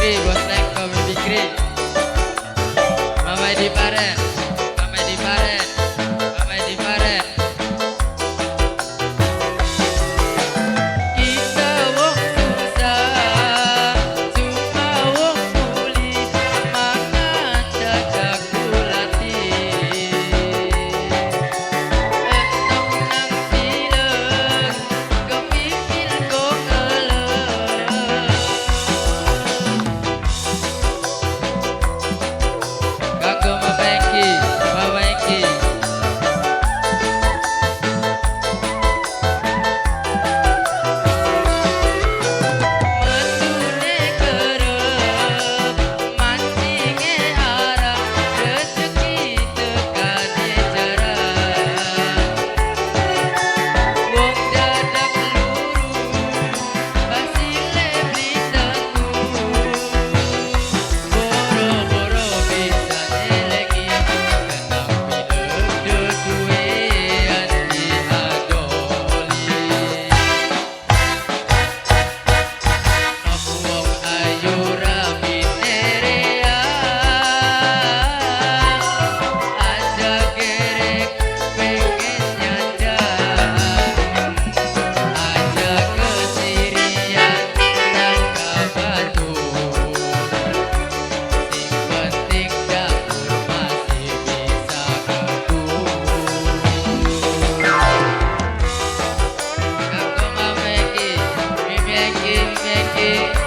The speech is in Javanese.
Fikri, Bos Lengko Mimikri. Mama di Paren, Mama di Paren, Mama di Paren. Kita wong susah, cuma wong kuli, mangan cacak kulati. Entok nang pilek, kepipil kok ngelek. Kanggo Mama Eki, Mama Eki. Metune kerep, mancinge arang, rezeki tekane jarang. Wong dadak luru, basile beli tentu. Boro-boro bisa nyelengi, kena pilek deduwean diadoli. Nok wong ayu rabine reang, aja gerek pengen nyandang, aja kesirian nang kabatur. Sing penting dapur masih bisa kebur. Kanggo Mama Eki, Mimi Eki, Mimi Eki.